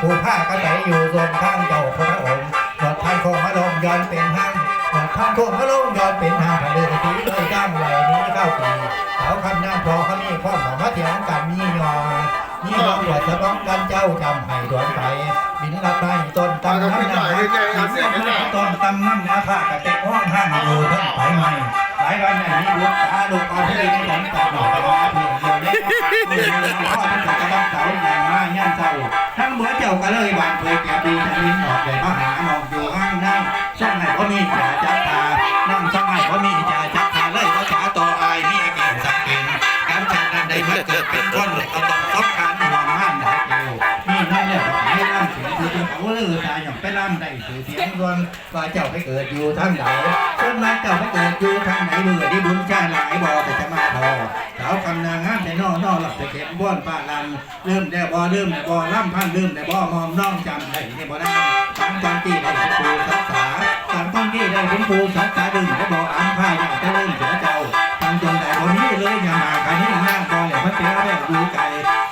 ຜູ້ພາກະໄສຢູ່ສ່ວນທາງເຈົ້າພະອົງ ຮອດທາງໂຄ້ງມາລົງຍ້ອນເປັນທາງ ຮອດທາງໂຄ້ງມາລົງຍ້ອນເປັນທາງ ທະເລີກະຕິເລີຍທາງໄຫຼໜີເຂົ້າປີ ສາວຄຳນາງພໍ່ຄຳມີພ້ອມເຂົ້າມາຖຽງກັນ ມີຍໍ ມີຍໍກວດສະບອງກັນ ເຈົ້າຈຳໃຫ້ດວນໄປ ບິນລັດໄມ້ຕົ້ນຕຳນຳນາ ບິນລັດໄມ້ຕົ້ນຕຳນຳນາ ພາກະແຕະຮ້ອງຫ້າງຢູ່ເທິງໄຟໄໝ້ ຫຼາຍວັນໄດ້ມີບຸດຕາ ລູກອອກທີ່ດີໃນຂົງຕາໜອກກະລາເພິ່ນຢູ່ແລ້ວ ເພິ່ນຢູ່ແລ້ວ ພໍ່ທັງສອງກະບັກເສົາຍ່າງມາຍາມເຊົ້າ ທັງໝົດເຈົ້າກະເລີຍຫວານເຜີຍແກ່ປີທະລິນອອກໄດ້ມາຫານ້ອງຢູ່ຫ້າງນາງ ຊ່າງໃຫ້ບໍ່ມີຈາຈັກທ່າ ນາງຊ່າງໃຫ້ບໍ່ມີຈາຈັກທ່າ ເລີຍບໍ່ສາຕໍ່ອ້າຍເມຍແກ້ວສັກເປັນ ກັນຊາດນັ້ນໄດ້ມາເກີດເປັນຄົນ ແລະກະຕ້ອງສົມຄານຮ່ວມມານດາແກ້ວ ມີນັ້ນແລ້ວກະໃຫ້ລຳເປັນຜູ້ເປັນເຂົາເລີຍ ສາຍຍ່ອງໄປລຳໄດ້ຊື່ສຽງດ່ວນ ວ່າເຈົ້າໄປເກີດຢູ່ທາງໃດ ສ່ວນວ່າເຈົ້າໄປເກີດຢູ່ທາງໃດ ມື້ນີ້ບຸນຊາຫຼາຍບໍ່ ກະຈະມາພໍ້ ສາວຄຳນາງງາມແທ້ນໍ ນໍລຳໄປເຂັມບອນຟ້າລຳ ລືມແດ່ບໍ່ ລືມແດ່ບໍ່ ລຳພັນລືມແດ່ບໍ່ ໝອມນ້ອງຈຳໄດ້ແດ່ບໍ່ນາງ ຕ່າງຕອນທີ່ໄດ້ເປັນຜູ້ສຶກສາ ຕ່າງຕອນທີ່ໄດ້ເປັນຜູ້ສຶກສາ ລືມແດ່ບໍ່ ອຳພາຢ່າໄປລືມເສຍເຈົ້າ ຕ່າງຕອນໃດບໍ່ມີເລີຍ ຍາມາກະເຮັດນາງບໍ່ແລ້ວ ມັນເປັນແລ້ວຢູ່ໄກ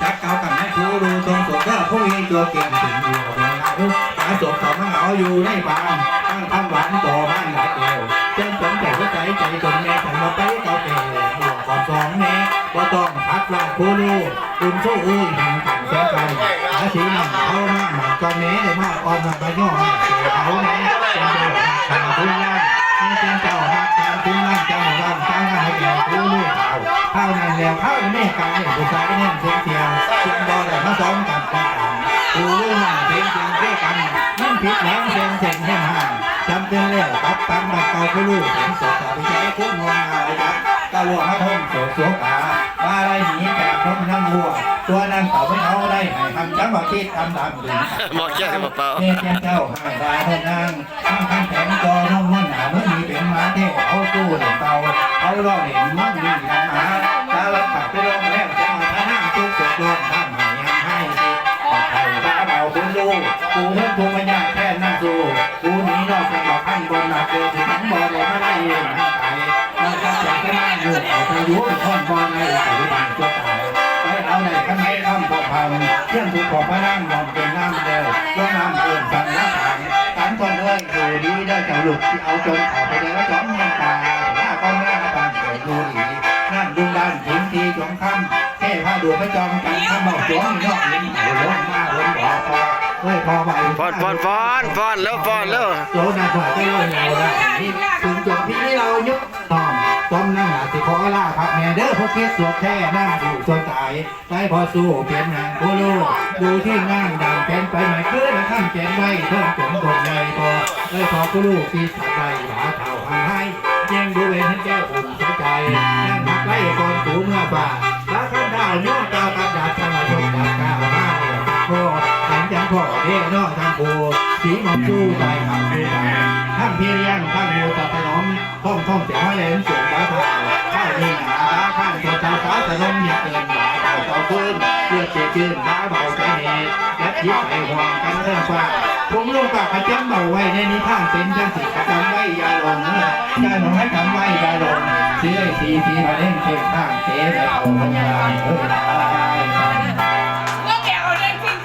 ຈັກເອົາກັນໃນຜູ້ຮູ້ຊົງໂສກ ເດີຜູ້ມີຕົວເກັ່ງເປັນຢູ່ເມືອງລາວ ປາສົບເຂົ້າມາເອົາຢູ່ໃນບ້ານ ຕັ້ງຄຳຫວານຕໍ່ມານຫຼາຍແກ້ວ ເຈົ້າສົນໃຈຫົວໃຈ ໃຈຕົນແມ່ ຄັນວ່າໄປເອົາແກ້ວ ບວກກອນສອງແມ່ ບໍ່ຕ້ອງຂັດລາດຜູ້ຮູ້ ບຸນຊູເອີຍ ແຫ່ງກັນແສນໄກ ອາສີນັ້ນເອົາມາ ມັນກໍແມ່ໄດ້ມາອ່ອນ ມັນກໍຍ້ອນເອົາແມ່ ເປັນເຈົ້າຮັກທານຄຸນນາງ ແມ່ເປັນເຈົ້າຮັກທານຄຸນນາງ ເຈົ້ານຳຕັ້ງໃຫ້ແກ່ຜູ້ຮູ້ເຖົ້າ ຄາວນັ້ນແລ້ວ ຄາວແມ່ກາຍ ຜູ້ຊາຍແນມເສັງສຽງ ເສັງບໍ່ໄດ້ມາສອງກັນກັນ ຜູ້ຮູ້ນັ້ນເສັງສຽງຄືກັນ ມັນຜິດຫວັງແສນເສັງແຮງຫາ ຈຳເປັນແລ້ວກັບຕັນບ້ານເກົ່າ ຜູ້ຮູ້ເຫັນສອກສາວິໄສ ຄຸນງອງາວຍະ ກະລວມມາທົນໂສກໂສກາ ວ່າໄດ້ໜີຈາກຄົນນຳຫົວ ຕົວນຳເຂົາໄປເອົາໄດ້ໃຫ້ທຳ ຈັກວ່າຄິດທຳດຳດຶງ ໝໍແກ້ວມາເປົ່າ ແມ່ເຈົ້າໃຫ້ວ່າເທົ່ານາງ ທັງຄັນແຂງຕໍ່ນ້ອງມັນໜາ ມື້ນີ້ເປັນໝາແທ້ ເອົາຕູ້ເຫຼັ້ນເປົ່າ ເອົາລໍ້ເຫຼັ້ນມັນນີ້ນຳມາ ສາລະພັດໄປລອງແລ້ວ ແຕ່ວ່າພະນາງຕຸກຕົກລອດ ທຳໃຫ້ຮຳໄຫ້ ໃຫ້ວ່າເອົາບຸນລູກ ຜູ້ເຮືອນຜູ້ມາຍາກແທນນາງສູ່ ຜູ້ໜີນອກຈາກບັກພັນ ບໍ່ໜັກເກີນ ຜູ້ທັງບໍ່ໄດ້ມາໄດ້ເຫັນທາງໄກ ມັນກໍຈະໄປມາຢູ່ເອົາໄປຢູ່ ຄອນບໍ່ໄດ້ໄປທາງຕົວຕາຍ ໄປເອົາໄດ້ຄັນໃຫ້ຄຳພວກພຳ ພຽງຜູ້ຂອງພະນາງ ຍອມເປັນນາມແລ້ວ ລວງນາມເອີ້ນສັນລະຖານ ການຄອນເອີຍ ຢູ່ດີເດີເຈົ້າລູກ ຊິເອົາຈົນເຂົ້າໄປເດີຈອມເມືອງປ່າ ລາຄອນນາບ້ານເກີດຢູ່ດີ ນ້ຳດຸງດ້ານເປັນທີ່ຈອງຄຳ ເທພະດູໄປຈອມກັນ ຄຳເວົ້າສວງນອກ ເຫັນເຂົາລົງມາລົງບໍ່ພໍ ເອີຍພໍໄຫວ ຟ້ອນ ຟ້ອນ ຟ້ອນ ຟ້ອນແລ້ວ ຟ້ອນແລ້ວ ໂຕນາກວ່າໄປເລົ່າເອົາລະ ເຖິງຈອມພີເລົ່າຍຸບ ນ້ອມ ສົມນາງຫຼ້າ ຊິຂໍລາພັກແມ່ເດີ ຜູ້ຄິດສວດແທ້ນາງຜູ້ສວດຕາຍ ໄດ້ພໍສູ້ເປັນຫຍັງຜູ້ຮູ້ ຢູ່ທີ່ນາງດຳເປັນໄປໃໝ່ຄືລະຄຳເປັນໄວ້ ເທິງສົມບົນໃຫຍ່ພໍ ເອີຍພໍຜູ້ຮູ້ ທີ່ສັກໄດ້ ບາເຖົ້າຫາງໄຮ ຍັງບໍ່ເຫັນແກ້ວອຸ່ນໃສໃຈ ຍັງຮັກໄດ້ກ່ອນປູເມືອຟ້າ ລາຄຳດາວຍໍກ່າວກັບດາດ ສະມາຊົນດັບກ້າວມາແລ້ວພໍ ອັນຍັງພໍເດ້ນ້ອງທັງຄູ່ ສີໝອກຊູ່ໃຕ້ຄຳຢູ່ບ້ານ ທັງພີ່ລ້ຽງ ທັງໝູ່ສະໜົມ ພ້ອມທ້ອງສຽງແຫຼງສຽງບາທາ ຂ້າວມີໜາບາຄານ ຕົວສາວສາສະໜົມ ເຮັດເກີນບາເຕົາເຕົາຄືນ ເລືອດເສຍຈືນ ບາເບົາໃຈແນ່ ແລະຈິດໃຈຮ່ວມກັນເທິງຟ້າ ຜົມລົງປາກປະຈຳເບົາໄວ້ໃນນິທານ ເປັນຈັ່ງຊີ້ກະຈຳໄວ້ຢ່າຫຼົງ ຢ່າຫຼົງໃຫ້ຈຳໄວ້ຢ່າຫຼົງ ຊິເອີຍສີສີພະເນັງເພງທາງ ເສໄດ້ເອົາຄົນງາມເອີຍນາ.